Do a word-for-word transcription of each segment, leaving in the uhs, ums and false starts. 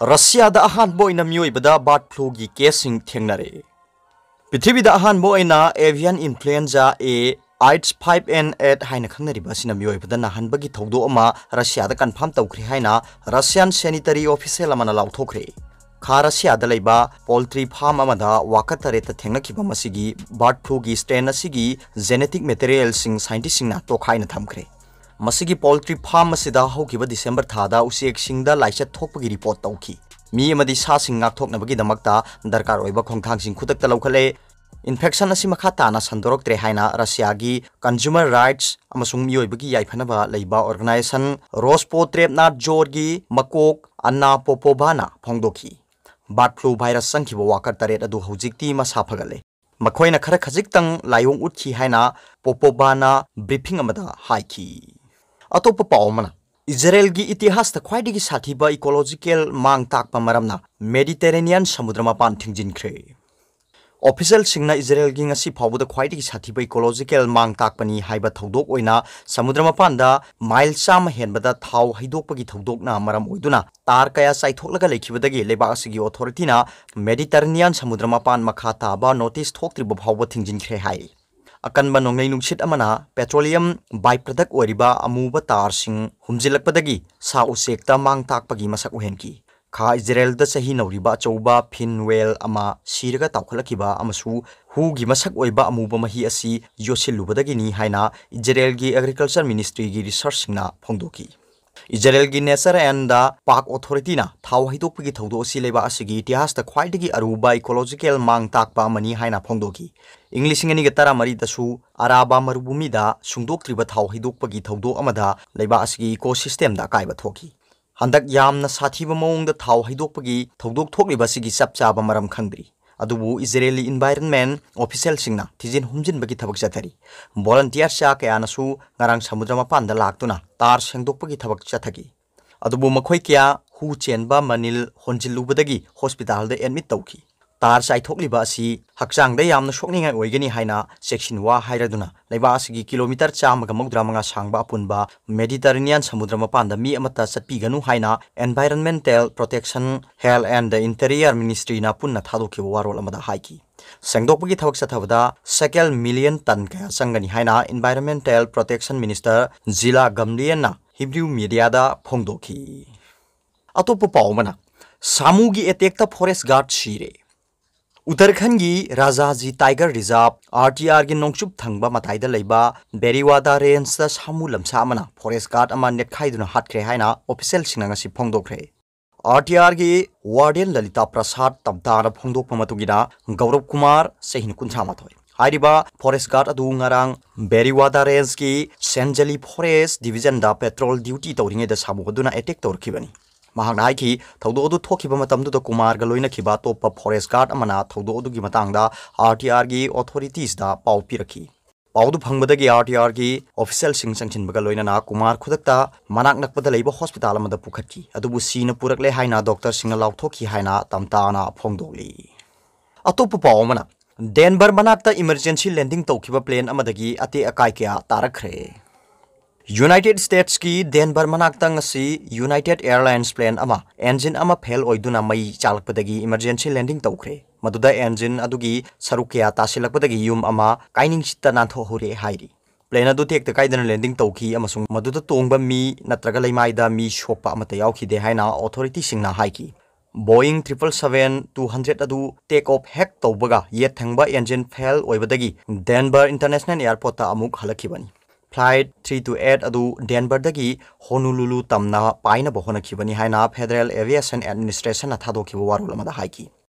ꯔꯁꯤꯌꯥꯗ ꯑꯍꯥꯟꯕ ꯑꯣꯏꯅ ꯃꯤꯑꯣꯏꯕꯗ ꯕꯥꯔꯗ ꯐ꯭ꯂꯨꯒꯤ ꯀꯦꯁꯁꯤꯡ ꯊꯦꯡꯅꯔꯦ꯫ ꯄ꯭ꯔꯤꯊꯤꯕꯤꯗ ꯑꯍꯥꯟꯕ ꯑꯣꯏꯅ avian influenza A H five N eight ꯍꯥꯏꯅ ꯈꯪꯅꯔꯤꯕ ꯑꯁꯤꯅ ꯃꯤꯑꯣꯏꯕꯗ ꯅꯥꯍꯟꯕꯒꯤ ꯊꯧꯗꯣꯛ ꯑꯃ ꯔꯁꯤꯌꯥꯗ ꯀꯟꯐꯥꯔꯝ ꯇꯧꯈ꯭ꯔꯦ ꯍꯥꯏꯅ ꯔꯁꯤꯌꯥꯟ ꯁꯦꯅꯤꯇꯔꯤ ꯑꯣꯐꯤꯁꯤꯌꯦꯜ ꯑꯃꯅ ꯂꯥꯎꯊꯣꯛꯈ꯭ꯔꯦ꯫ ꯈꯥ ꯔꯁꯤꯌꯥꯗ ꯂꯩꯕ ꯄꯣꯜꯇ꯭ꯔꯤ ꯐꯥꯔꯝ ꯑꯃꯗ ꯋꯥꯀꯔ ꯇꯔꯦꯠꯇ ꯊꯦꯡꯅꯈꯤꯕ ꯃꯁꯤꯒꯤ ꯕꯥꯔꯗ ꯐ꯭ꯂꯨꯒꯤ ꯁ꯭ꯇ꯭ꯔꯦꯟ ꯑꯁꯤꯒꯤ ꯖꯦꯅꯦꯇꯤꯛ ꯃꯦꯇꯔꯤꯌꯦꯜꯁꯤꯡ ꯁꯥꯏꯟꯇꯤꯁꯁꯤꯡꯅ ꯇꯣꯈꯥꯏꯅ ꯊꯝꯈ꯭ꯔꯦ꯫ ꯃꯁꯤꯒꯤ ꯄꯣꯜꯇ꯭ꯔꯤ ꯐꯥꯔꯝ ꯑꯁꯤꯗ ꯍꯧꯈꯤꯕ ꯗꯤꯁꯦꯝꯕꯔ ꯊꯥꯗ ꯎꯆꯦꯛꯁꯤꯡꯗ ꯂꯥꯏꯆꯠ ꯊꯣꯛꯄꯒꯤ ꯔꯤꯄꯣꯔꯠ ꯇꯧꯈꯤ꯫ ꯃꯤ ꯑꯃꯗꯤ ꯁꯥꯁꯤꯡ ꯉꯥꯛꯊꯣꯛꯅꯕꯒꯤꯗꯃꯛꯇ ꯗꯔꯀꯥꯔ ꯑꯣꯏꯕ ꯈꯣꯡꯊꯥꯡꯁꯤꯡ ꯈꯨꯗꯛꯇ ꯂꯧꯈꯠꯂꯦ꯫ ꯏꯟꯐꯦꯛꯁꯟ ꯑꯁꯤ ꯃꯈꯥ ꯇꯥꯅ ꯁꯟꯗꯣꯔꯛꯇ꯭ꯔꯦ ꯍꯥꯏꯅ ꯔꯁꯤꯌꯥꯒꯤ ꯀꯟꯖꯨꯃꯔ ꯔꯥꯏꯠꯁ ꯑꯃꯁꯨꯡ ꯃꯤꯑꯣꯏꯕꯒꯤ ꯌꯥꯏꯐꯅꯕ ꯂꯩꯕ ꯑꯣꯔꯒꯅꯥꯏꯖꯦꯁꯟ ꯔꯣꯁꯄꯣꯇ꯭ꯔꯦꯞꯅꯥꯠꯖꯣꯔꯒꯤ ꯃꯀꯣꯛ ꯑꯟꯅꯥ ꯄꯣꯄꯣꯚꯥꯅ ꯐꯣꯡꯗꯣꯛꯈꯤ꯫ ꯕꯥꯔꯗ ꯐ꯭ꯂꯨ ꯚꯥꯏꯔꯁ ꯆꯪꯈꯤꯕ ꯋꯥꯀꯔ ꯇꯔꯦꯠ ꯑꯗꯨ ꯍꯧꯖꯤꯛꯇꯤ ꯃꯁꯥ ꯐꯒꯠꯂꯦ꯫ ꯃꯈꯣꯏꯅ ꯈꯔ ꯈꯖꯤꯛꯇꯪ ꯂꯥꯏꯑꯣꯡ ꯎꯠꯈꯤ ꯍꯥꯏꯅ ꯄꯣꯄꯣꯚꯥꯅ ꯕ꯭ꯔꯤꯐꯤꯡ ꯑꯃꯗ ꯍꯥꯏꯈꯤ꯫ ꯑꯇꯣꯞꯄ ꯄꯥꯎ ꯑꯃꯅ, ꯏꯖꯔꯦꯜꯒꯤ ꯏꯇꯤꯍꯥꯁꯇ ꯈ꯭ꯋꯥꯏꯗꯒꯤ ꯁꯥꯊꯤꯕ ꯏꯀꯣꯂꯣꯖꯤꯀꯦꯜ ꯃꯥꯡ ꯇꯥꯛꯄ ꯃꯔꯝꯅ ꯃꯦꯗꯤꯇꯦꯔꯦꯅꯤꯌꯟ ꯁꯃꯨꯗ꯭ꯔ ꯃꯄꯥꯟ ꯊꯤꯡꯖꯤꯟꯈ꯭ꯔꯦ꯫ ꯑꯣꯐꯤꯁꯤꯌꯦꯜꯁꯤꯡꯅ ꯏꯖꯔꯦꯜꯒꯤ ꯉꯁꯤ ꯐꯥꯎꯕꯗ ꯈ꯭ꯋꯥꯏꯗꯒꯤ ꯁꯥꯊꯤꯕ ꯏꯀꯣꯂꯣꯖꯤꯀꯦꯜ ꯃꯥꯡ ꯇꯥꯛꯄꯅꯤ ꯍꯥꯏꯕ ꯊꯧꯗꯣꯛ ꯑꯣꯏꯅ ꯁꯃꯨꯗ꯭ꯔ ꯃꯄꯥꯟꯗ ꯃꯥꯏꯜ ꯆꯥꯝꯃ ꯍꯦꯟꯕꯗ ꯊꯥꯎ ꯍꯩꯗꯣꯛꯄꯒꯤ ꯊꯧꯗꯣꯛꯅ ꯃꯔꯝ ꯑꯣꯏꯗꯨꯅ ꯇꯥꯔ ꯀꯌꯥ ꯆꯥꯏꯊꯣꯛꯂꯒ ꯂꯩꯈꯤꯕꯗꯒꯤ ꯂꯩꯕꯥꯛ ꯑꯁꯤꯒꯤ ꯑꯣꯊꯣꯔꯤꯇꯤꯅ ꯃꯦꯗꯤꯇꯔꯅꯤꯌꯥꯟ ꯁꯃꯨꯗ꯭ꯔ ꯃꯄꯥꯟ ꯃꯈꯥ ꯇꯥꯕ ꯅꯣꯇꯤꯁ ꯊꯣꯛꯇ꯭ꯔꯤꯕ ꯐꯥꯎꯕ ꯊꯤꯡꯖꯤꯟꯈ꯭ꯔꯦ ꯍꯥꯏꯔꯤ꯫ ꯑꯀꯟꯕ ꯅꯣꯡꯂꯩ ꯅꯨꯡꯁꯤꯠ ꯑꯃꯅ ꯄꯦꯇ꯭ꯔꯣꯂꯤꯌꯝ ꯕꯥꯏ ꯄ꯭ꯔꯗꯛ ꯑꯣꯏꯔꯤꯕ ꯑꯃꯨꯕ ꯇꯥꯔꯁꯤꯡ ꯍꯨꯝꯖꯤꯜꯂꯛꯄꯗꯒꯤ ꯁꯥ ꯎꯆꯦꯛꯇ ꯃꯥꯡ ꯇꯥꯛꯄꯒꯤ ꯃꯁꯛ ꯎꯍꯟꯈꯤ꯫ ꯈꯥ ꯏꯖꯔꯦꯜꯗ ꯆꯍꯤ ꯅꯧꯔꯤꯕ ꯑꯆꯧꯕ ꯐꯤꯟ ꯋꯦꯜ ꯑꯃ ꯁꯤꯔꯒ ꯇꯥꯎꯈꯠꯂꯛꯈꯤꯕ ꯑꯃꯁꯨ ꯍꯨꯒꯤ ꯃꯁꯛ ꯑꯣꯏꯕ ꯑꯃꯨꯕ ꯃꯍꯤ ꯑꯁꯤ ꯌꯣꯠꯁꯤꯜꯂꯨꯕꯗꯒꯤꯅꯤ ꯍꯥꯏꯅ ꯏꯖꯔꯦꯜꯒꯤ ꯑꯦꯒ꯭ꯔꯤꯀꯜꯆꯔ ꯃꯤꯅꯤꯁꯇ꯭ꯔꯤꯒꯤ ꯔꯤꯁꯔꯆꯁꯤꯡꯅ ꯐꯣꯡꯗꯣꯛꯈꯤ꯫ ꯏꯖꯔꯦꯜꯒꯤ ꯅꯦꯆꯔ ꯑꯦꯟꯗ ꯄꯥꯛ ꯑꯣꯊꯣꯔꯤꯇꯤꯅ ꯊꯥꯎ ꯍꯩꯗꯣꯛꯄꯒꯤ ꯊꯧꯗꯣꯛ ꯑꯁꯤ ꯂꯩꯕꯥꯛ ꯑꯁꯤꯒꯤ ꯏꯇꯤꯍꯥꯁꯇ ꯈ꯭ꯋꯥꯏꯗꯒꯤ ꯑꯔꯨꯕ ꯏꯀꯣꯂꯣꯖꯤꯀꯦꯜ ꯃꯥꯡ ꯇꯥꯛꯄ ꯑꯃꯅꯤ ꯍꯥꯏꯅ ꯐꯣꯡꯗꯣꯛꯈꯤ꯫ ꯏꯪ ꯂꯤꯁꯤꯡ ꯑꯅꯤꯒ ꯇꯔꯥꯃꯔꯤꯗꯁꯨ ꯑꯔꯥꯕꯥ ꯃꯔꯨꯚꯨꯃꯤꯗ ꯁꯨꯡꯗꯣꯛꯇ꯭ꯔꯤꯕ ꯊꯥꯎ ꯍꯩꯗꯣꯛꯄꯒꯤ ꯊꯧꯗꯣꯛ ꯑꯃꯗ ꯂꯩꯕꯥꯛ ꯑꯁꯤꯒꯤ ꯏꯀꯣꯁꯤꯁꯇꯦꯝꯗ ꯑꯀꯥꯏꯕ ꯊꯣꯛꯈꯤ꯫ ꯍꯟꯗꯛ ꯌꯥꯝꯅ ꯁꯥꯊꯤꯕ ꯃꯑꯣꯡꯗ ꯊꯥꯎ ꯍꯩꯗꯣꯛꯄꯒꯤ ꯊꯧꯗꯣꯛ ꯊꯣꯛꯂꯤꯕ ꯑꯁꯤꯒꯤ ꯆꯞ ꯆꯥꯕ ꯃꯔꯝ ꯈꯪꯗ꯭ꯔꯤ꯫ ꯑꯗꯨꯕꯨ ꯏꯖꯔꯦꯂꯤ ꯏꯟꯚꯥꯏꯔꯟꯃꯦꯟ ꯑꯣꯐꯤꯁꯤꯌꯦꯜꯁꯤꯡꯅ ꯊꯤꯖꯤꯟ ꯍꯨꯝꯖꯤꯟꯕꯒꯤ ꯊꯕꯛ ꯆꯠꯊꯔꯤ꯫ ꯚꯣꯂꯟꯇꯤꯌꯔ ꯆꯥ ꯀꯌꯥꯅꯁꯨ ꯉꯔꯥꯡ ꯁꯃꯨꯗ꯭ꯔ ꯃꯄꯥꯟꯗ ꯂꯥꯛꯇꯨꯅ ꯇꯥꯔ ꯁꯦꯡꯗꯣꯛꯄꯒꯤ ꯊꯕꯛ ꯆꯠꯊꯈꯤ꯫ ꯑꯗꯨꯕꯨ ꯃꯈꯣꯏ ꯀꯌꯥ ꯍꯨ ꯆꯦꯟꯕ ꯃꯅꯤꯜ ꯍꯣꯟꯖꯤꯜꯂꯨꯕꯗꯒꯤ ꯍꯣꯁꯄꯤꯇꯥꯜꯗ ꯑꯦꯗꯃꯤꯠ ꯇꯧꯈꯤ꯫ ꯇꯥꯔ ꯆꯥꯏꯊꯣꯛꯂꯤꯕ ꯑꯁꯤ ꯍꯛꯆꯥꯡꯗ ꯌꯥꯝꯅ ꯁꯣꯛꯅꯤꯡꯉꯥꯏ ꯑꯣꯏꯒꯅꯤ ꯍꯥꯏꯅ ꯆꯦꯛꯁꯤꯟ ꯋꯥ ꯍꯥꯏꯔꯗꯨꯅ ꯂꯩꯕꯥꯛ ꯑꯁꯤꯒꯤ ꯀꯤꯂꯣꯃꯤꯇꯔ ꯆꯥꯝꯃꯒ ꯃꯧꯗ꯭ꯔꯥ ꯃꯉꯥ ꯁꯥꯡꯕ ꯑꯄꯨꯟꯕ ꯃꯦꯗꯤꯇꯔꯦꯅꯤꯌꯟ ꯁꯃꯨꯗ꯭ꯔ ꯃꯄꯥꯟꯗ ꯃꯤ ꯑꯃꯠꯇ ꯆꯠꯄꯤꯒꯅꯨ ꯍꯥꯏꯅ Environmental Protection, Health and the Interior Ministryꯅ ꯄꯨꯟꯅ ꯊꯥꯗꯣꯛꯈꯤꯕ ꯋꯥꯔꯣꯜ ꯑꯃꯗ ꯍꯥꯏꯈꯤ꯫ ꯁꯦꯡꯗꯣꯛꯄꯒꯤ ꯊꯕꯛ ꯆꯠꯊꯕꯗ ꯁꯦꯀꯦꯜ ꯃꯤꯂꯤꯌꯟ ꯇꯟ ꯀꯌꯥ ꯆꯪꯒꯅꯤ ꯍꯥꯏꯅ Environmental Protection Minister ꯖꯤꯂꯥ ꯒꯝꯂꯤꯌꯟꯅ ꯍꯤꯕ꯭ꯔꯨ ꯃꯤꯗꯤꯌꯥꯗ ꯐꯣꯡꯗꯣꯛꯈꯤ꯫ ꯑꯇꯣꯞꯄ ꯄꯥꯎ ꯑꯃꯅ, ꯁꯥꯃꯨꯒꯤ ꯑꯦꯇꯦꯛꯇ ꯐꯣꯔꯦꯁ ꯒꯥꯔꯗ ꯁꯤꯔꯦ꯫ ꯎꯠꯇꯔꯈꯟꯒꯤ ꯔꯥꯖꯥꯖꯤ ꯇꯥꯏꯒꯔ ꯔꯤꯖꯥꯔꯚ, RTRꯒꯤ ꯅꯣꯡꯆꯨꯞ ꯊꯪꯕ ꯃꯇꯥꯏꯗ ꯂꯩꯕ ꯕꯦꯔꯤꯋꯥꯗꯥ ꯔꯦꯟꯖꯇ ꯁꯥꯃꯨ ꯂꯝꯁꯥ ꯑꯃꯅ ꯐꯣꯔꯦꯁ ꯒꯥꯔꯗ ꯑꯃ ꯅꯦꯠꯈꯥꯏꯗꯨꯅ ꯍꯥꯠꯈ꯭ꯔꯦ ꯍꯥꯏꯅ ꯑꯣꯐꯤꯁꯦꯜꯁꯤꯡꯅ ꯉꯁꯤ ꯐꯣꯡꯗꯣꯛꯈ꯭ꯔꯦ꯫ RTRꯒꯤ ꯋꯥꯔꯗꯦꯟ ꯂꯂꯤꯇꯥ ꯄ꯭ꯔꯁꯥꯗ ꯇꯝꯇꯥꯅ ꯐꯣꯡꯗꯣꯛꯄ ꯃꯇꯨꯡ ꯏꯟꯅ, ꯒꯧꯔꯕ ꯀꯨꯃꯥꯔ, ꯆꯍꯤ ꯀꯨꯟꯊ꯭ꯔꯥ ꯃꯥꯊꯣꯏ ꯍꯥꯏꯔꯤꯕ ꯐꯣꯔꯦꯁ ꯒꯥꯔꯗ ꯑꯗꯨ ꯉꯔꯥꯡ ꯕꯦꯔꯤꯋꯥꯗꯥ ꯔꯦꯟꯖꯀꯤ ꯁꯦꯟꯖꯂꯤ ꯐꯣꯔꯦꯁ ꯗꯤꯚꯤꯖꯟꯗ ꯄꯦꯇ꯭ꯔꯣꯜ ꯗ꯭ꯌꯨꯇꯤ ꯇꯧꯔꯤꯉꯩꯗ ꯁꯥꯃꯨ ꯑꯗꯨꯅ ꯑꯦꯇꯦꯛ ꯇꯧꯔꯛꯈꯤꯕꯅꯤ꯫ ꯃꯍꯥꯛꯅ ꯍꯥꯏꯈꯤ, ꯊꯧꯗꯣꯛ ꯑꯗꯨ ꯊꯣꯛꯈꯤꯕ ꯃꯇꯝꯗꯨꯗ ꯀꯨꯃꯥꯔꯒ ꯂꯣꯏꯅꯈꯤꯕ ꯑꯇꯣꯞꯄ ꯐꯣꯔꯦꯁ ꯒꯥꯔꯗ ꯑꯃꯅ ꯊꯧꯗꯣꯛ ꯑꯗꯨꯒꯤ ꯃꯇꯥꯡꯗ RTRꯒꯤ ꯑꯣꯊꯣꯔꯤꯇꯤꯁꯇ ꯄꯥꯎ ꯄꯤꯔꯛꯈꯤ꯫ ꯄꯥꯎꯗꯨ ꯐꯪꯕꯗꯒꯤ RTRꯒꯤ ꯑꯣꯐꯤꯁꯦꯜꯁꯤꯡ ꯆꯪꯁꯤꯟꯕꯒ ꯂꯣꯏꯅꯅ ꯀꯨꯃꯥꯔ ꯈꯨꯗꯛꯇ ꯃꯅꯥꯛ ꯅꯛꯄꯗ ꯂꯩꯕ ꯍꯣꯁꯄꯤꯇꯥꯜ ꯑꯃꯗ ꯄꯨꯈꯠꯈꯤ꯫ ꯑꯗꯨꯕꯨ ꯁꯤꯅ ꯄꯨꯔꯛꯂꯦ ꯍꯥꯏꯅ ꯗꯣꯛꯇꯔꯁꯤꯡꯅ ꯂꯥꯎꯊꯣꯛꯈꯤ ꯍꯥꯏꯅ ꯇꯝꯇꯥꯅ ꯐꯣꯡꯗꯣꯛꯂꯤ꯫ ꯑꯇꯣꯞꯄ ꯄꯥꯎ ꯑꯃꯅ, ꯗꯦꯟꯚꯔ ꯃꯅꯥꯛꯇ ꯏꯃꯔꯖꯦꯟꯁꯤ ꯂꯦꯟꯗꯤꯡ ꯇꯧꯈꯤꯕ ꯄ꯭ꯂꯦꯟ ꯑꯃꯗꯒꯤ ꯑꯇꯦꯛ ꯑꯀꯥꯏ ꯀꯌꯥ ꯇꯥꯔꯛꯈ꯭ꯔꯦ꯫ ꯌꯨꯅꯥꯏꯇꯦꯗ ꯁ꯭ꯇꯦꯠꯁꯀꯤ ꯗꯦꯟꯚꯔ ꯃꯅꯥꯛꯇ ꯉꯁꯤ ꯌꯨꯅꯥꯏꯇꯦꯗ ꯑꯦꯌꯔꯂꯥꯏꯟꯁ ꯄ꯭ꯂꯦꯟ ꯑꯃ ꯑꯦꯟꯖꯤꯟ ꯑꯃ ꯐꯦꯜ ꯑꯣꯏꯗꯨꯅ ꯃꯩ ꯆꯥꯛꯂꯛꯄꯗꯒꯤ ꯏꯃꯔꯖꯦꯟꯁꯤ ꯂꯦꯟꯗꯤꯡ ꯇꯧꯈ꯭ꯔꯦ꯫ ꯃꯗꯨꯗ ꯑꯦꯟꯖꯤꯟ ꯑꯗꯨꯒꯤ ꯁꯔꯨꯛ ꯀꯌꯥ ꯇꯥꯁꯤꯜꯂꯛꯄꯗꯒꯤ ꯌꯨꯝ ꯑꯃ ꯀꯥꯏꯅꯤꯡꯁꯤꯠꯇ ꯅꯥꯟꯊꯣꯛꯍꯧꯔꯦ ꯍꯥꯏꯔꯤ꯫ ꯄ꯭ꯂꯦꯟ ꯑꯗꯨ ꯇꯦꯛꯇ ꯀꯥꯏꯗꯅ ꯂꯦꯟꯗꯤꯡ ꯇꯧꯈꯤ ꯑꯃꯁꯨꯡ ꯃꯗꯨꯗ ꯇꯣꯡꯕ ꯃꯤ ꯅꯠꯇ꯭ꯔꯒ ꯂꯩꯃꯥꯏꯗ ꯃꯤ ꯁꯣꯛꯄ ꯑꯃꯠꯇ ꯌꯥꯎꯈꯤꯗꯦ ꯍꯥꯏꯅ ꯑꯣꯊꯣꯔꯤꯇꯤꯁꯤꯡꯅ ꯍꯥꯏꯈꯤ꯫ ꯕꯣꯌꯤꯡ triple seven two hundred ꯑꯗꯨ ꯇꯦꯛ ꯑꯣꯐ ꯍꯦꯛ ꯇꯧꯕꯒ ꯌꯦꯠ ꯊꯪꯕ ꯑꯦꯟꯖꯤꯟ ꯐꯦꯜ ꯑꯣꯏꯕꯗꯒꯤ ꯗꯦꯟꯚꯔ ꯏꯟꯇꯔꯅꯦꯁꯅꯦꯜ ꯑꯦꯌꯔꯄꯣꯔꯠꯇ ꯑꯃꯨꯛ ꯍꯜꯂꯛꯈꯤꯕꯅꯤ꯫ Flight three two eight ꯑꯗꯨ ꯗꯦꯟꯚꯔꯗꯒꯤ ꯍꯣꯅꯨꯂꯨꯂꯨ ꯇꯝꯅ ꯄꯥꯏꯅꯕ ꯍꯣꯠꯅꯈꯤꯕꯅꯤ ꯍꯥꯏꯅ ꯐꯦꯗꯔꯦꯜ ꯑꯦꯚꯤꯌꯦꯁꯟ ꯑꯦꯗꯃꯤꯅꯤꯁꯇ꯭ꯔꯦꯁꯟꯅ ꯊꯥꯗꯣꯛꯈꯤꯕ ꯋꯥꯔꯣꯜ ꯑꯃꯗ ꯍꯥꯏꯈꯤ꯫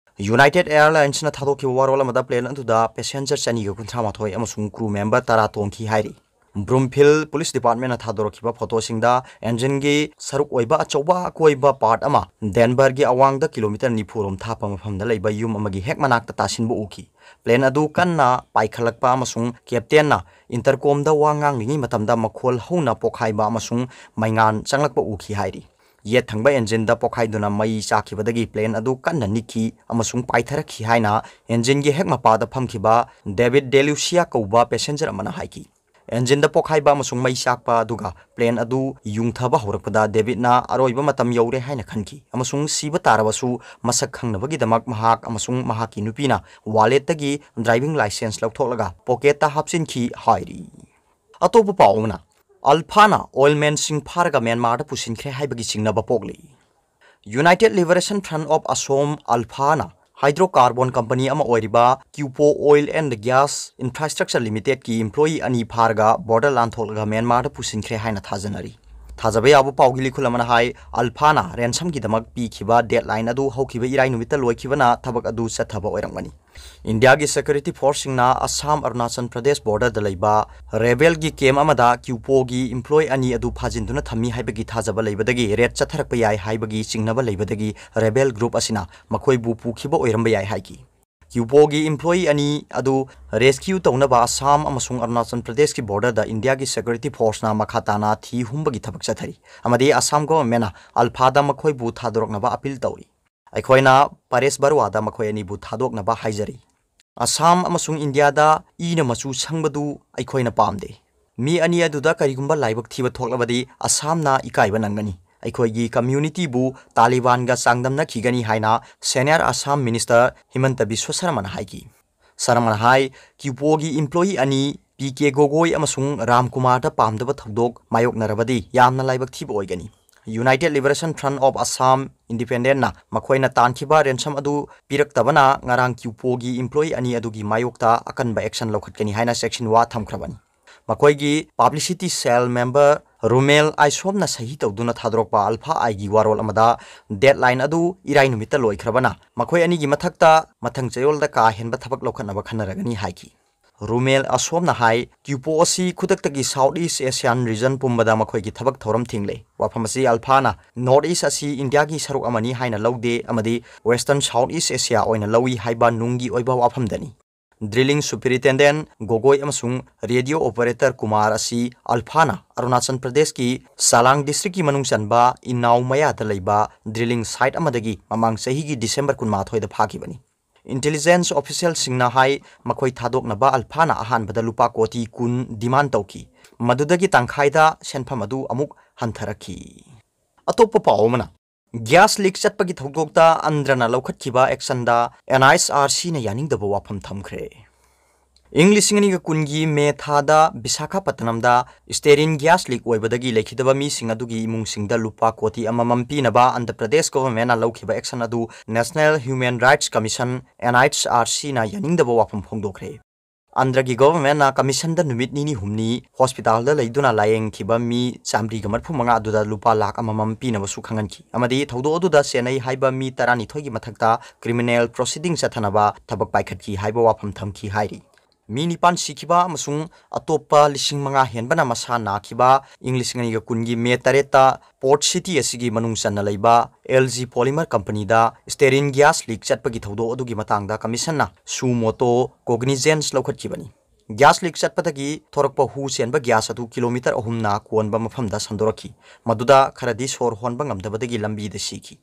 ꯌꯨꯅꯥꯏꯇꯦꯗ ꯑꯦꯌꯔꯂꯥꯏꯟꯁꯅ ꯊꯥꯗꯣꯛꯈꯤꯕ ꯋꯥꯔꯣꯜ ꯑꯃꯗ ꯄ꯭ꯂꯦꯟ ꯑꯗꯨꯗ ꯄꯦꯁꯦꯟꯖꯔ ꯆꯅꯤꯒ ꯀꯨꯟꯊ꯭ꯔꯥ ꯃꯥꯊꯣꯏ ꯑꯃꯁꯨꯡ ꯀ꯭ꯔꯨ ꯃꯦꯝꯕꯔ ꯇꯔꯥ ꯇꯣꯡꯈꯤ ꯍꯥꯏꯔꯤ꯫ ꯕ꯭ꯔꯨꯝꯐꯤꯜ ꯄꯨꯂꯤꯁ ꯗꯤꯄꯥꯔꯠꯃꯦꯟꯅ ꯊꯥꯗꯣꯔꯛꯈꯤꯕ ꯐꯣꯇꯣꯁꯤꯡꯗ ꯑꯦꯟꯖꯤꯟꯒꯤ ꯁꯔꯨꯛ ꯑꯣꯏꯕ ꯑꯆꯧꯕ ꯑꯀꯣꯏꯕ ꯄꯥꯔꯠ ꯑꯃ ꯗꯦꯟꯚꯔꯒꯤ ꯑꯋꯥꯡꯗ ꯀꯤꯂꯣꯃꯤꯇꯔ ꯅꯤꯐꯨ ꯔꯣꯝ ꯊꯥꯞꯄ ꯃꯐꯝꯗ ꯂꯩꯕ ꯌꯨꯝ ꯑꯃꯒꯤ ꯍꯦꯛ ꯃꯅꯥꯛꯇ ꯇꯥꯁꯤꯟꯕ ꯎꯈꯤ꯫ ꯄ꯭ꯂꯦꯟ ꯑꯗꯨ ꯀꯟꯅ ꯄꯥꯏꯈꯠꯂꯛꯄ ꯑꯃꯁꯨꯡ ꯀꯦꯞꯇꯦꯟꯅ ꯏꯟꯇꯔꯀꯣꯝꯗ ꯋꯥ ꯉꯥꯡꯂꯤꯉꯩ ꯃꯇꯝꯗ ꯃꯈꯣꯜ ꯍꯧꯅ ꯄꯣꯛꯈꯥꯏꯕ ꯑꯃꯁꯨꯡ ꯃꯩꯉꯥꯟ ꯆꯪꯂꯛꯄ ꯎꯈꯤ ꯍꯥꯏꯔꯤ꯫ ꯌꯦꯠ ꯊꯪꯕ engine ꯗ ꯄꯣꯛꯈꯥꯏꯗꯨꯅ ꯃꯩ ꯆꯥꯛꯈꯤꯕꯗꯒꯤ plane ꯑꯗꯨ ꯀꯟꯅ ꯅꯤꯛꯈꯤ ꯑꯃꯁꯨꯡ ꯄꯥꯏꯊꯔꯛꯈꯤ ꯍꯥꯏꯅ engine ꯒꯤ ꯍꯦꯛ ꯃꯄꯥꯗ ꯐꯝꯈꯤꯕ David Delucia ꯀꯧꯕ passenger ꯑꯃꯅ ꯍꯥꯏꯈꯤ꯫ Engine ꯗ ꯄꯣꯛꯈꯥꯏꯕ ꯑꯃꯁꯨꯡ ꯃꯩ ꯆꯥꯛꯄ ꯑꯗꯨꯒ plane ꯑꯗꯨ ꯌꯨꯡꯊꯕ ꯍꯧꯔꯛꯄꯗ David ꯅ ꯑꯔꯣꯏꯕ ꯃꯇꯝ ꯌꯧꯔꯦ ꯍꯥꯏꯅ ꯈꯟꯈꯤ ꯑꯃꯁꯨꯡ ꯁꯤꯕ ꯇꯥꯔꯕꯁꯨ ꯃꯁꯛ ꯈꯪꯅꯕꯒꯤꯗꯃꯛ ꯃꯍꯥꯛ ꯑꯃꯁꯨꯡ ꯃꯍꯥꯛꯀꯤ ꯅꯨꯄꯤꯅ wallet ꯇꯒꯤ driving licence ꯂꯧꯊꯣꯛꯂꯒ pocket ꯇ ꯍꯥꯞꯆꯤꯟꯈꯤ ꯍꯥꯏꯔꯤ꯫ ꯑꯇꯣꯞꯄ ꯄꯥꯎ ꯑꯃꯅ, Alpha ꯅ oil man ꯁꯤꯡ ꯐꯥꯔꯒ ꯃ꯭ꯌꯥꯟꯃꯥꯔꯗ ꯄꯨꯁꯤꯟꯈ꯭ꯔꯦ ꯍꯥꯏꯕꯒꯤ ꯆꯤꯡꯅꯕ ꯄꯣꯛꯂꯤ꯫ United Liberation Front of Assam, Alpha ꯅ hydrocarbon company ꯑꯃ ꯑꯣꯏꯔꯤꯕ Kyupo Oil and Gas Infrastructure Limited ꯀꯤ employee ꯑꯅꯤ ꯐꯥꯔꯒ border ꯂꯥꯟꯊꯣꯛꯂꯒ ꯃ꯭ꯌꯥꯟꯃꯥꯔꯗ ꯄꯨꯁꯤꯟꯈ꯭ꯔꯦ ꯍꯥꯏꯅ ꯊꯥꯖꯅꯔꯤ꯫ ꯊꯥꯖꯕ ꯌꯥꯕ ꯄꯥꯎꯒꯤ ꯂꯤꯈꯨꯜ ꯑꯃꯅ ꯍꯥꯏ, Alpha ꯅ ransom ꯒꯤꯗꯃꯛ ꯄꯤꯈꯤꯕ deadline ꯑꯗꯨ ꯍꯧꯈꯤꯕ ꯏꯔꯥꯏ ꯅꯨꯃꯤꯠꯇ ꯂꯣꯏꯈꯤꯕꯅ ꯊꯕꯛ ꯑꯗꯨ ꯆꯠꯊꯕ ꯑꯣꯏꯔꯝꯒꯅꯤ꯫ ꯏꯟꯗꯤꯌꯥꯒꯤ security force ꯁꯤꯡꯅ ꯑꯁꯥꯝ ꯑꯔꯨꯅꯥꯆꯜ ꯄ꯭ꯔꯗꯦꯁ border ꯗ ꯂꯩꯕ rebel ꯒꯤ camp ꯑꯃꯗ Kyupo ꯒꯤ employee ꯑꯅꯤ ꯑꯗꯨ ꯐꯥꯖꯤꯟꯗꯨꯅ ꯊꯝꯃꯤ ꯍꯥꯏꯕꯒꯤ ꯊꯥꯖꯕ ꯂꯩꯕꯗꯒꯤ raid ꯆꯠꯊꯔꯛꯄ ꯌꯥꯏ ꯍꯥꯏꯕꯒꯤ ꯆꯤꯡꯅꯕ ꯂꯩꯕꯗꯒꯤ rebel group ꯑꯁꯤꯅ ꯃꯈꯣꯏꯕꯨ ꯄꯨꯈꯤꯕ ꯑꯣꯏꯔꯝꯕ ꯌꯥꯏ ꯍꯥꯏꯈꯤ꯫ Kyupo ꯒꯤ employee ꯑꯅꯤ ꯑꯗꯨ rescue ꯇꯧꯅꯕ ꯑꯁꯥꯝ ꯑꯃꯁꯨꯡ ꯑꯔꯨꯅꯥꯆꯜ ꯄ꯭ꯔꯗꯦꯁꯀꯤ border ꯗ ꯏꯟꯗꯤꯌꯥꯒꯤ security force ꯅ ꯃꯈꯥ ꯇꯥꯅ ꯊꯤ ꯍꯨꯝꯕꯒꯤ ꯊꯕꯛ ꯆꯠꯊꯔꯤ ꯑꯃꯗꯤ ꯑꯁꯥꯝ government ꯅ Alpha ꯗ ꯃꯈꯣꯏꯕꯨ ꯊꯥꯗꯣꯔꯛꯅꯕ appeal ꯇꯧꯔꯤ꯫ ꯑꯩꯈꯣꯏꯅ ꯄꯔꯦꯁ ꯕꯔꯨꯋꯥꯗ ꯃꯈꯣꯏ ꯑꯅꯤꯕꯨ ꯊꯥꯗꯣꯛꯅꯕ ꯍꯥꯏꯖꯔꯤ꯫ ꯑꯁꯥꯝ ꯑꯃꯁꯨꯡ ꯏꯟꯗꯤꯌꯥꯗ ꯏꯅ ꯃꯆꯨ ꯁꯪꯕꯗꯨ ꯑꯩꯈꯣꯏꯅ ꯄꯥꯝꯗꯦ꯫ ꯃꯤ ꯑꯅꯤ ꯑꯗꯨꯗ ꯀꯔꯤꯒꯨꯝꯕ ꯂꯥꯏꯕꯛ ꯊꯤꯕ ꯊꯣꯛꯂꯕꯗꯤ ꯑꯁꯥꯝꯅ ꯏꯀꯥꯏꯕ ꯅꯪꯒꯅꯤ꯫ ꯑꯩꯈꯣꯏꯒꯤ community ꯕꯨ ꯇꯥꯂꯤꯕꯥꯟꯒ ꯆꯥꯡꯗꯝꯅꯈꯤꯒꯅꯤ ꯍꯥꯏꯅ senior Assam minister ꯍꯤꯃꯟꯇ ꯕꯤꯁ꯭ꯋ ꯁꯔꯃꯅ ꯍꯥꯏꯈꯤ꯫ ꯁꯔꯃꯅ ꯍꯥꯏ, Kyupo ꯒꯤ employee ꯑꯅꯤ ꯄꯤ ꯀꯦ ꯒꯣꯒꯣꯏ ꯑꯃꯁꯨꯡ ꯔꯥꯝ ꯀꯨꯃꯥꯔꯗ ꯄꯥꯝꯗꯕ ꯊꯧꯗꯣꯛ ꯃꯥꯌꯣꯛꯅꯔꯕꯗꯤ ꯌꯥꯝꯅ ꯂꯥꯏꯕꯛ ꯊꯤꯕ ꯑꯣꯏꯒꯅꯤ꯫ United Liberation Front of Assam, Independent ꯅ ꯃꯈꯣꯏꯅ ꯇꯥꯟꯈꯤꯕ ransom ꯑꯗꯨ ꯄꯤꯔꯛꯇꯕꯅ ꯉꯔꯥꯡ Kyupo ꯒꯤ employee ꯑꯅꯤ ꯑꯗꯨꯒꯤ ꯃꯥꯌꯣꯛꯇ ꯑꯀꯟꯕ action ꯂꯧꯈꯠꯀꯅꯤ ꯍꯥꯏꯅ ꯆꯦꯛꯁꯤꯟꯋꯥ ꯊꯝꯈ꯭ꯔꯕꯅꯤ꯫ ꯃꯈꯣꯏꯒꯤ publicity cell member ꯔꯨꯃꯦꯜ ꯑꯥꯏꯁꯣꯝꯅ ꯁꯍꯤ ꯇꯧꯗꯨꯅ ꯊꯥꯗꯣꯔꯛꯄ Alpha I ꯒꯤ ꯋꯥꯔꯣꯜ ꯑꯃꯗ deadline ꯑꯗꯨ ꯏꯔꯥꯏ ꯅꯨꯃꯤꯠꯇ ꯂꯣꯏꯈ꯭ꯔꯕꯅ ꯃꯈꯣꯏ ꯑꯅꯤꯒꯤ ꯃꯊꯛꯇ ꯃꯊꯪ ꯆꯌꯣꯜꯗ ꯀꯥ ꯍꯦꯟꯕ ꯊꯕꯛ ꯂꯧꯈꯠꯅꯕ ꯈꯟꯅꯔꯒꯅꯤ ꯍꯥꯏꯈꯤ꯫ ꯔꯨꯃꯦꯜ ꯑꯁꯣꯝꯅ ꯍꯥꯏ, Kyupo ꯑꯁꯤ ꯈꯨꯗꯛꯇꯒꯤ South East Asian region ꯄꯨꯝꯕꯗ ꯃꯈꯣꯏꯒꯤ ꯊꯕꯛ ꯊꯧꯔꯝ ꯊꯤꯡꯂꯦ꯫ ꯋꯥꯐꯝ ꯑꯁꯤ Alpha ꯅ North East ꯑꯁꯤ ꯏꯟꯗꯤꯌꯥꯒꯤ ꯁꯔꯨꯛ ꯑꯃꯅꯤ ꯍꯥꯏꯅ ꯂꯧꯗꯦ ꯑꯃꯗꯤ Western South East Asia ꯑꯣꯏꯅ ꯂꯧꯏ ꯍꯥꯏꯕ ꯅꯨꯡꯒꯤ ꯑꯣꯏꯕ ꯋꯥꯐꯝꯗꯅꯤ꯫ Drilling Superintendent ꯒꯣꯒꯣꯏ ꯑꯃꯁꯨꯡ Radio Operator ꯀꯨꯃꯥꯔ ꯑꯁꯤ ꯑꯜꯐꯥꯅ ꯑꯔꯨꯅꯥꯆꯜ ꯄ꯭ꯔꯗꯦꯁꯀꯤ ꯆꯥꯂꯥꯡ districtꯀꯤ ꯃꯅꯨꯡ ꯆꯟꯕ ꯏꯅꯥꯎ ꯃꯌꯥꯗ ꯂꯩꯕ drilling site ꯑꯃꯗꯒꯤ ꯃꯃꯥꯡ ꯆꯍꯤꯒꯤ December ꯀꯨꯟꯃꯥꯊꯣꯏꯗ ꯐꯥꯈꯤꯕꯅꯤ꯫ Intelligence officialꯁꯤꯡꯅ ꯍꯥꯏ, ꯃꯈꯣꯏ ꯊꯥꯗꯣꯛꯅꯕ ꯑꯜꯐꯥꯅ ꯑꯍꯥꯟꯕꯗ ꯂꯨꯄꯥ ꯀꯣꯇꯤ ꯀꯨꯟ demand ꯇꯧꯈꯤ꯫ ꯃꯗꯨꯗꯒꯤ ꯇꯪꯈꯥꯏꯗ ꯁꯦꯟꯐꯝ ꯑꯗꯨ ꯑꯃꯨꯛ ꯍꯟꯊꯔꯛꯈꯤ꯫ ꯑꯇꯣꯞꯄ ꯄꯥꯎ ꯑꯃꯅ, gas leak ꯆꯠꯄꯒꯤ ꯊꯧꯗꯣꯛꯇ ꯑꯟꯗ꯭ꯔꯅ ꯂꯧꯈꯠꯈꯤꯕ actionꯗ NHRCꯅ ꯌꯥꯅꯤꯡꯗꯕ ꯋꯥꯐꯝ ꯊꯝꯈ꯭ꯔꯦ꯫ ꯏꯪ ꯂꯤꯁꯤꯡ ꯑꯅꯤꯒ ꯀꯨꯟꯒꯤ ꯃꯦ ꯊꯥꯗ ꯕꯤꯁꯥꯈꯥꯄꯠꯇꯅꯝꯗ stearin gas leak ꯑꯣꯏꯕꯗꯒꯤ ꯂꯩꯈꯤꯗꯕ ꯃꯤꯁꯤꯡ ꯑꯗꯨꯒꯤ ꯏꯃꯨꯡꯁꯤꯡꯗ ꯂꯨꯄꯥ ꯀꯣꯇꯤ ꯑꯃꯃꯝ ꯄꯤꯅꯕ ꯑꯟꯙ꯭ꯔ ꯄ꯭ꯔꯗꯦꯁ governmentꯅ ꯂꯧꯈꯤꯕ action ꯑꯗꯨ National Human Rights Commission, NHRCꯅ ꯌꯥꯅꯤꯡꯗꯕ ꯋꯥꯐꯝ ꯐꯣꯡꯗꯣꯛꯈ꯭ꯔꯦ꯫ ꯑꯟꯙ꯭ꯔꯒꯤ governmentꯅ commissionꯗ ꯅꯨꯃꯤꯠ ꯅꯤꯅꯤ ꯍꯨꯝꯅꯤ hospitalꯗ ꯂꯩꯗꯨꯅ ꯂꯥꯌꯦꯡꯈꯤꯕ ꯃꯤ ꯆꯥꯃꯔꯤꯒ ꯃꯔꯤꯐꯨ ꯃꯉꯥ ꯑꯗꯨꯗ ꯂꯨꯄꯥ ꯂꯥꯈ ꯑꯃꯃꯝ ꯄꯤꯅꯕꯁꯨ ꯈꯪꯍꯟꯈꯤ ꯑꯃꯗꯤ ꯊꯧꯗꯣꯛ ꯑꯗꯨꯗ ꯆꯦꯟꯅꯩ ꯍꯥꯏꯕ ꯃꯤ ꯇꯔꯥꯅꯤꯊꯣꯏꯒꯤ ꯃꯊꯛꯇ criminal proceeding ꯆꯠꯊꯅꯕ ꯊꯕꯛ ꯄꯥꯏꯈꯠꯈꯤ ꯍꯥꯏꯕ ꯋꯥꯐꯝ ꯊꯝꯈꯤ ꯍꯥꯏꯔꯤ꯫ ꯃꯤ ꯅꯤꯄꯥꯟ ꯁꯤꯈꯤꯕ ꯑꯃꯁꯨꯡ ꯑꯇꯣꯞꯄ ꯂꯤꯁꯤꯡ ꯃꯉꯥ ꯍꯦꯟꯕꯅ ꯃꯁꯥ ꯅꯥꯈꯤꯕ ꯏꯪ ꯂꯤꯁꯤꯡ ꯑꯅꯤꯒ ꯀꯨꯟꯒꯤ ꯃꯦ ꯇꯔꯦꯠꯇ Port City ꯑꯁꯤꯒꯤ ꯃꯅꯨꯡ ꯆꯟꯅ ꯂꯩꯕ LG Polymer Companyꯗ stearin gas leak ꯆꯠꯄꯒꯤ ꯊꯧꯗꯣꯛ ꯑꯗꯨꯒꯤ ꯃꯇꯥꯡꯗ commissionꯅ suo motu cognizance ꯂꯧꯈꯠꯈꯤꯕꯅꯤ꯫ Gas leak ꯆꯠꯄꯗꯒꯤ ꯊꯣꯔꯛꯄ ꯍꯨ ꯆꯦꯟꯕ gas ꯑꯗꯨ kilometre ꯑꯍꯨꯝꯅ ꯀꯣꯟꯕ ꯃꯐꯝꯗ ꯁꯟꯗꯣꯔꯛꯈꯤ, ꯃꯗꯨꯗ ꯈꯔꯗꯤ ꯁꯣꯔ ꯍꯣꯟꯕ ꯉꯝꯗꯕꯗꯒꯤ ꯂꯝꯕꯤꯗ ꯁꯤꯈꯤ꯫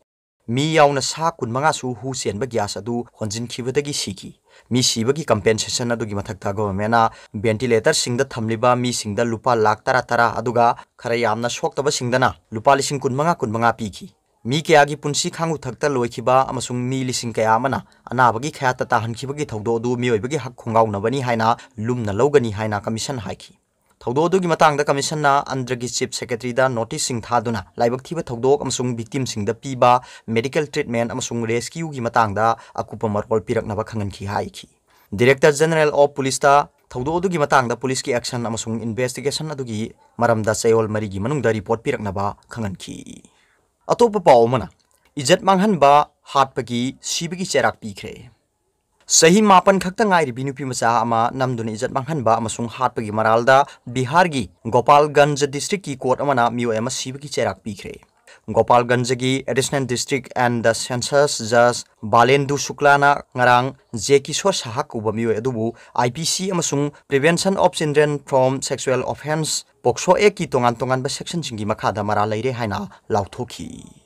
ꯃꯤ ꯌꯥꯎꯅ ꯁꯥ ꯀꯨꯟꯃꯉꯥꯁꯨ ꯍꯨ ꯆꯦꯟꯕ gas ꯑꯗꯨ ꯍꯣꯟꯖꯤꯟꯈꯤꯕꯗꯒꯤ ꯁꯤꯈꯤ꯫ ꯃꯤ ꯁꯤꯕꯒꯤ compensation ꯑꯗꯨꯒꯤ ꯃꯊꯛꯇ governmentꯅ ventilatorꯁꯤꯡꯗ ꯊꯝꯂꯤꯕ ꯃꯤꯁꯤꯡꯗ ꯂꯨꯄꯥ ꯂꯥꯈ ꯇꯔꯥ ꯇꯔꯥ, ꯑꯗꯨꯒ ꯈꯔ ꯌꯥꯝꯅ ꯁꯣꯛꯇꯕꯁꯤꯡꯗꯅ ꯂꯨꯄꯥ ꯂꯤꯁꯤꯡ ꯀꯨꯟꯃꯉꯥ ꯀꯨꯟꯃꯉꯥ ꯄꯤꯈꯤ꯫ ꯃꯤ ꯀꯌꯥꯒꯤ ꯄꯨꯟꯁꯤ ꯈꯥꯡꯉꯨꯊꯛꯇ ꯂꯣꯏꯈꯤꯕ ꯑꯃꯁꯨꯡ ꯃꯤ ꯂꯤꯁꯤꯡ ꯀꯌꯥ ꯑꯃꯅ ꯑꯅꯥꯕꯒꯤ ꯈꯌꯥꯠꯇ ꯇꯥꯍꯟꯈꯤꯕꯒꯤ ꯊꯧꯗꯣꯛ ꯑꯗꯨ ꯃꯤꯑꯣꯏꯕꯒꯤ ꯍꯛ ꯈꯣꯡꯒꯥꯎꯅꯕꯅꯤ ꯍꯥꯏꯅ ꯂꯨꯝꯅ ꯂꯧꯒꯅꯤ ꯍꯥꯏꯅ commission ꯍꯥꯏꯈꯤ꯫ ꯊꯧꯗꯣꯛ ꯑꯗꯨꯒꯤ ꯃꯇꯥꯡꯗ commissionꯅ ꯑꯟꯙ꯭ꯔꯒꯤ chief secretaryꯗ noticeꯁꯤꯡ ꯊꯥꯗꯨꯅ ꯂꯥꯏꯕꯛ ꯊꯤꯕ ꯊꯧꯗꯣꯛ ꯑꯃꯁꯨꯡ victimꯁꯤꯡꯗ ꯄꯤꯕ medical treatment ꯑꯃꯁꯨꯡ rescueꯒꯤ ꯃꯇꯥꯡꯗ ꯑꯀꯨꯞꯄ ꯃꯔꯣꯜ ꯄꯤꯔꯛꯅꯕ ꯈꯪꯍꯟꯈꯤ ꯍꯥꯏꯈꯤ꯫ Director General of Policeꯇ ꯊꯧꯗꯣꯛ ꯑꯗꯨꯒꯤ ꯃꯇꯥꯡꯗ policeꯀꯤ action ꯑꯃꯁꯨꯡ investigation ꯑꯗꯨꯒꯤ ꯃꯔꯝꯗ ꯆꯌꯣꯜ ꯃꯔꯤꯒꯤ ꯃꯅꯨꯡꯗ report ꯄꯤꯔꯛꯅꯕ ꯈꯪꯍꯟꯈꯤ꯫ ꯑꯇꯣꯞꯄ ꯄꯥꯎ ꯑꯃꯅ, ꯏꯖꯠ ꯃꯥꯡꯍꯟꯕ, ꯍꯥꯠꯄꯒꯤ, ꯁꯤꯕꯒꯤ ꯆꯩꯔꯥꯛ ꯄꯤꯈ꯭ꯔꯦ꯫ ꯆꯍꯤ ꯃꯥꯄꯟ ꯈꯛꯇ ꯉꯥꯏꯔꯤꯕꯤ ꯅꯨꯄꯤ ꯃꯆꯥ ꯑꯃ ꯅꯝꯗꯨꯅ ꯏꯖꯠ ꯃꯥꯡꯍꯟꯕ ꯑꯃꯁꯨꯡ ꯍꯥꯠꯄꯒꯤ ꯃꯔꯥꯜꯗ ꯕꯤꯍꯥꯔꯒꯤ ꯒꯣꯄꯥꯜꯒꯟꯖ districtꯀꯤ court ꯑꯃꯅ ꯃꯤꯑꯣꯏ ꯑꯃ ꯁꯤꯕꯒꯤ ꯆꯩꯔꯥꯛ ꯄꯤꯈ꯭ꯔꯦ꯫ ꯒꯣꯄꯥꯜꯒꯟꯖꯒꯤ Additional District and the Census Judge ꯕꯥꯂꯦꯟꯗꯨ ꯁꯨꯀ꯭ꯂꯥꯅ ꯉꯔꯥꯡ ꯖꯦ ꯀꯤꯁꯣꯔ ꯁꯍꯥ ꯀꯧꯕ ꯃꯤꯑꯣꯏ ꯑꯗꯨꯕꯨ I P C ꯑꯃꯁꯨꯡ Prevention of Children from Sexual Offence, ꯄꯣꯛꯁꯣ ꯑꯦꯛꯀꯤ ꯇꯣꯉꯥꯟ ꯇꯣꯉꯥꯟꯕ ꯁꯦꯛꯁꯟꯁꯤꯡꯒꯤ ꯃꯈꯥꯗ ꯃꯔꯥꯜ ꯂꯩꯔꯦ ꯍꯥꯏꯅ ꯂꯥꯎꯊꯣꯛꯈꯤ꯫